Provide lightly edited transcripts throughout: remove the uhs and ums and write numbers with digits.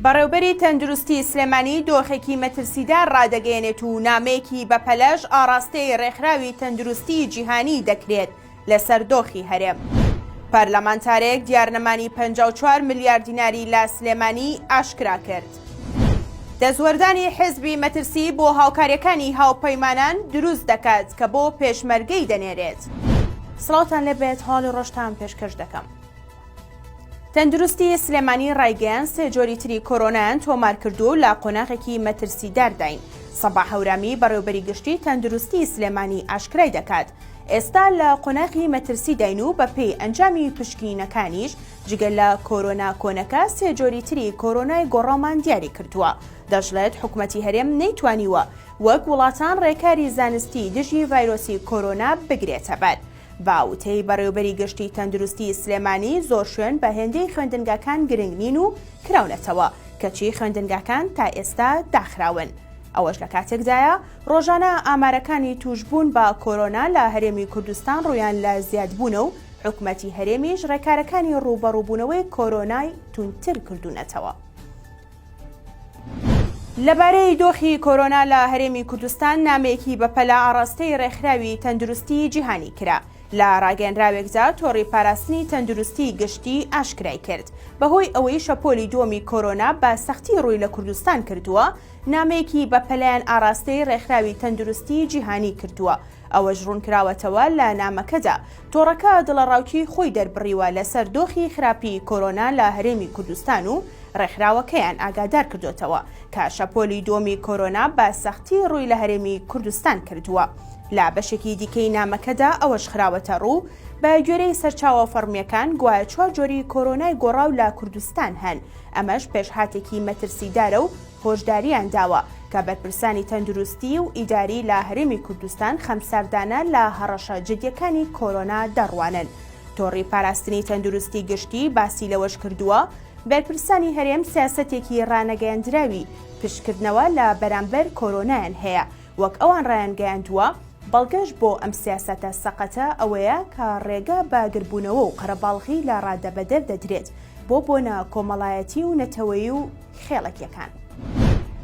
بەڕێوبەری تەندروستی سلێمانی دۆخێکی مەترسیدار ڕادەگەیەنێت و نامەیەکی بەپەلەش ئاڕاستەی ڕێکخراوی تەندروستی جیهانی دەکرێت لەسەر دۆخی هەرێم. پەرلەمانتارێک دیارنەمانی 54 ملیار دیناری لە سلێمانی ئاشکرا کرد. دەستوەردانی حزبی مەترسی بۆ هاوکاریەکانی هاوپەیمانان دروست دەکات کە بۆ پێشمەرگەی دەنێرێت. سڵاوتان لێبێت هەواڵی ڕۆژتان پێشکەش دەکەم. تەندروستی سلێمانی ڕایگەیاند سێ جۆری تری کۆرۆنایان تۆمارکردووە و لە قۆناغێکی مەترسیدارداین. سەباح هەورامی بەڕێوبەری گشتی تەندروستی سلێمانی ئاشکرای دەکات ئێستا لە قۆناغی مەترسیداین و بەپێی ئەنجامی پشکنینەکانیش جگە لە کۆرۆنا کۆنەکە سێ جۆری تری کۆرۆنای گۆڕاومان دیاری کردووە. دەشڵێت حکومەتی هەرێم نەیتوانیوە وەک وڵاتان ڕێکاری زانستی دژی ڤایرۆسی کۆرۆنا بگرێتەبەر. بە وتەی بەڕێوبەری گشتی تەندروستی سلێمانی زۆر شوێن بە هێندەی خوێندنگاکان گرنگ نین و کراونەتەوە، کەچی خوێندنگاکان تا ئێستا داخراون. ئەوەش لە کاتێکدایە، ڕۆژانە ئامارەکانی تووشبوون بە کۆرۆنا لە هەرێمی کوردستان ڕوویان لە زیادبوونە و حکومەتی هەرێمیش ڕێکارەکانی ڕووبەڕووبوونەوەی کۆرۆنای توندتر کردوونەتەوە. لەبارەی دۆخی کۆرۆنا لە هەرێمی کوردستان نامەیەکی بەپەلە ئاڕاستەی ڕێکخراوی تەندروستی جیهانی کرا. لە ڕاگەیەنراوێکدا تۆڕی پاراستنی تەندروستی گشتی ئاشکرای کرد، بەهۆی ئەوەی شەپۆلی دووەمی کۆرۆنا بە سەختی ڕووی لە کوردستان کردووە، نامەیەکی بەپەلەیان ئاڕاستەی ڕێکخراوی تەندروستی جیهانی کردووە. ئەوەش ڕوونکراوەتەوە لە نامەکەدا، تۆڕەکە دڵەڕاوکێی خۆی دەربڕیوە لەسەر دۆخی خراپی کۆرۆنا لە هەرێمی کوردستان و ڕێکخراوەکەیان ئاگادار کردۆتەوە کە شەپۆلی دووەمی کۆرۆنا بە سەختی ڕووی لە هەرێمی کوردستان کردووە. لە بەشێکی دیکەی نامەکەدا ئەوەش خراوەتەڕوو، بە گوێرەی سەرچاوە فەڕمییەکان گوایە چوار جۆری کۆرۆنای گۆڕاو لە کوردستان هەن، ئەمەش پێشهاتێکی مەترسیدارە و هۆشدارییان داوە کە بەرپرسانی تەندروستی و ئیداری لە هەرێمی کوردستان خەمساردانە لە هەڕەشە جدییەکانی کۆرۆنا دەڕوانن. تۆڕی پاراستنی تەندروستی گشتی باسی لەوەش کردووە، بەرپرسانی هەرێم سیاسەتێکی ڕانەگەیەندراوی پشتکردنەوە لە بەرامبەر کۆرۆنایان هەیە، وەک ئەوان ڕایانگەیاندووە، بەڵگەش بۆ ئەم سیاسەتە سەقەتە ئەوەیە کە ڕێگە بە گربوونەوە و قەرەباڵغی لە ڕادەبەدەر دەدرێت بۆ بۆنە کۆمەڵایەتی و نەتەوەیی و خێڵەکیەکان.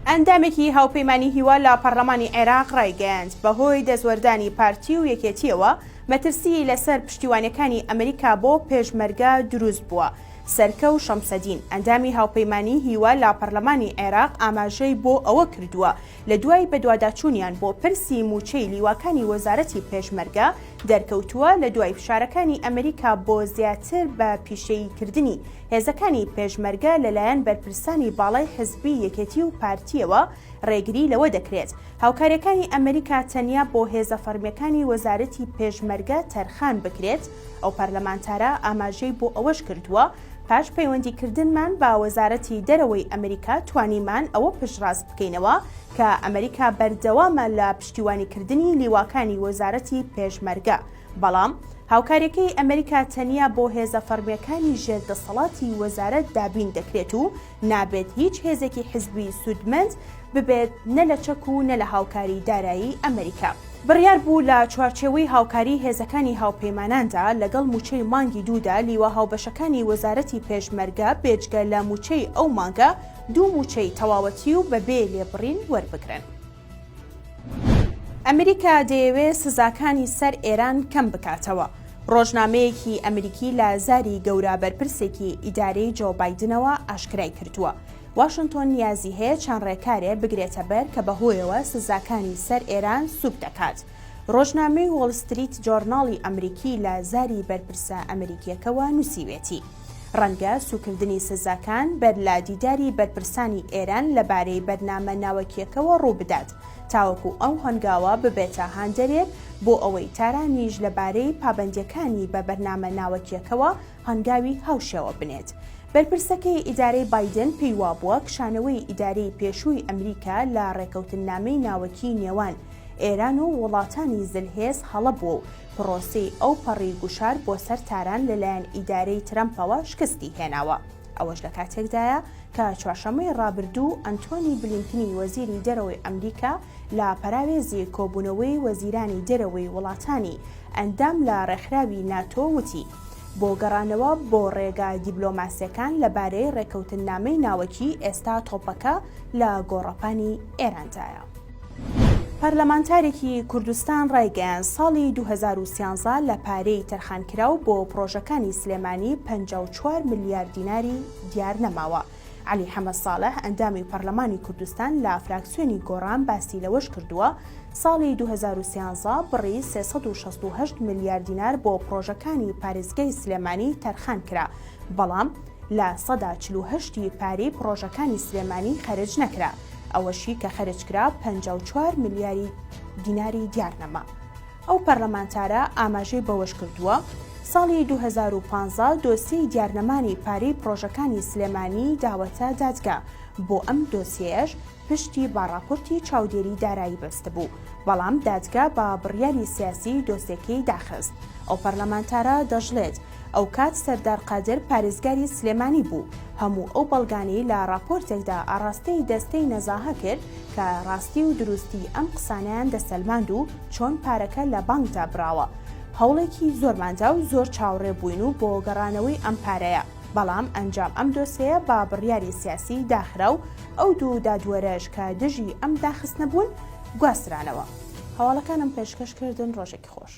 ئەندامێکی هاوپەیمانی هیوا لە پەڕلەمانی عێراق ڕایگەیاند، بەهۆی دەستوەردانی پارتی و یەکێتییەوە مەترسیی لەسەر پشتیوانیەکانی ئەمریکا بۆ پێشمەرگە دروست بووە. سەرکەو شەمسەدین، ئەندامی هاوپەیمانی هیوا لە پەڕلەمانی عێراق ئاماژەی بۆ ئەوە کردووە، لە دوای بەدواداچوونیان بۆ پرسی مووچەی لیواکانی وەزارەتی پێشمەرگە، دەرکەوتووە لە دوای فشارەکانی ئەمریکا بۆ زیاتر بە پیشەیی کردنی هێزەکانی پێشمەرگە لەلایەن بەرپرسانی باڵای حزبی یەکێتی و پارتییەوە ڕێگری لەوە دەکرێت هاوکارییەکانی ئەمریکا تەنیا بۆ هێزە فەڕمییەکانی وەزارەتی پێشمەرگە تەرخان بکرێت. ئەو پەرلەمانتارە ئاماژەی بۆ ئەوەش کردووە، پاش پەیوەندیکردنمان بە وەزارەتی دەرەوەی ئەمریکا توانیمان ئەوە پشتڕاست بکەینەوە کە ئەمریکا بەردەوامە لە پشتیوانیکردنی لیواکانی وەزارەتی پێشمەرگە، بەڵام هاوکاریەکەی ئەمریکا تەنیا بۆ هێزە فەڕمیەکانی ژێر دەسەڵاتی وەزارەت دابین دەکرێت و نابێت هیچ هێزێکی حزبی سوودمەند ببێت نە لە چەک و نە لە هاوکاری دارایی ئەمریکا. بڕیار بوو لە چوارچێوەی هاوکاری هێزەکانی هاوپەیماناندا لەگەڵ مووچەی مانگی دوودا لیوا هاوبەشەکانی وەزارەتی پێشمەرگە بێجگە لە مووچەی ئەو مانگە دوو مووچەی تەواوەتی و بەبێ لێبڕین وەربگرن. ئەمریکا دەیەوێت سزاکانی سەر ئێران کەم بکاتەوە. ڕۆژنامەیەکی ئەمریکی لە زاری گەورە بەرپرسێکی ئیدارەی جۆ بایدنەوە ئاشکرای کردووە، واشنتۆن نیازی هەیە چەند ڕێکارێ بگرێتە بەر کە بەهۆیەوە سزاکانی سەر ئێران سوک دەکات. ڕۆژنامەی وۆڵ ستریت جۆرناڵی ئەمریکی لە زاری بەرپرسە ئەمریکییەکەوە نووسیوێتی، ڕەنگە سووکردنی سزاکان بەر لە دیداری بەرپرسانی ئێران لەبارەی بەرنامە ناوەکییەکەوە ڕووبدات، تاوەکو ئەو هەنگاوە ببێتە هاندەرێک بۆ ئەوەی تارانیش لەبارەی پابەندییەکانی بە بەرنامە ناوەکییەکەوە هەنگاوی هاوشێوە بنێت. بەرپرسەکەی ئیدارەی بایدن پێی وابووە کشانەوەی ئیدارەی پێشووی ئەمریکا لە ڕێکەوتننامەی ناوەکیی نێوان ئێران و وڵاتانی زلهێز هەڵە بووە و پڕۆسەی ئەوپەڕی گوشار بۆ سەر تاران لەلایەن ئیدارەی ترەمپەوە شکستی هێناوە. ئەوەش لە کاتێکدایە کە چوارشەممەی ڕابردوو ئەنتۆنی بلینکنی وەزیری دەرەوەی ئەمریکا لە پەراوێزی کۆبوونەوەی وەزیرانی دەرەوەی وڵاتانی ئەندام لە ڕێکخراوی ناتۆ وتی، بۆ گەڕانەوە بۆ ڕێگا دیبلۆماسیەکان لەبارەی ڕێکەوتننامەی ناوەکی ئێستا تۆپەکە لە گۆڕەپانی ئێراندایە. پەرلەمانتارێکی کوردستان ڕایگەیاند، ساڵی 2013 لە پارەی تەرخانکراو بۆ پڕۆژەکانی سلێمانی 54 ملیار دیناری دیار نەماوە. عەلی حەمە ساڵح، ئەندامی پەرلەمانی کوردستان لە فراکسیۆنی گۆڕان باسی لەوەش کردووە، ساڵی 2013 بڕی 368 ملیار دینار بۆ پڕۆژەکانی پارێزگای سلێمانی تەرخان کرا، بەڵام 48% ی پارەی پڕۆژەکانی سلێمانی خەرج نەکرا، ئەوەشی کە خەرج کرا 54 ملیاری دیناری دیار نەما. ئەو پەرلەمانتارە ئاماژەی بەوەشکردووە، ساڵی 2015 دۆسیەی دیارنەمانی پارەی پڕۆژەکانی سلێمانی داوەتە دادگا، بۆ ئەم دۆسیەیەش پشتی بە ڕاپۆرتی چاودێری دارایی بەستبوو، بەڵام دادگا بە بڕیاری سیاسی دۆسیەکەی داخست. ئەو پەرلەمانتارە دەشڵێت، ئەوکات سەردار قادر پارێزگاری سلێمانی بوو، هەموو ئەو بەڵگانەی لە ڕاپۆرتێکدا ئاڕاستەی دەستەی نەزاهە کرد کە ڕاستی و دروستی ئەم قسانەیان دەسەلماند و چۆن پارەکە لە بانکدا براوە. هەوڵێکی زۆرمان دا و زۆر چاوڕێ بووین و بۆ گەڕانەوەی ئەم پارەیە، بەڵام ئەنجام ئەم دۆسێیە بە بڕیاری سیاسی داخرا و ئەو دوو دادوەرەش کە دژی ئەم داخستنە بوون گواسترانەوە. هەواڵەکانم پێشکەش کردن ڕۆژێکی خۆش.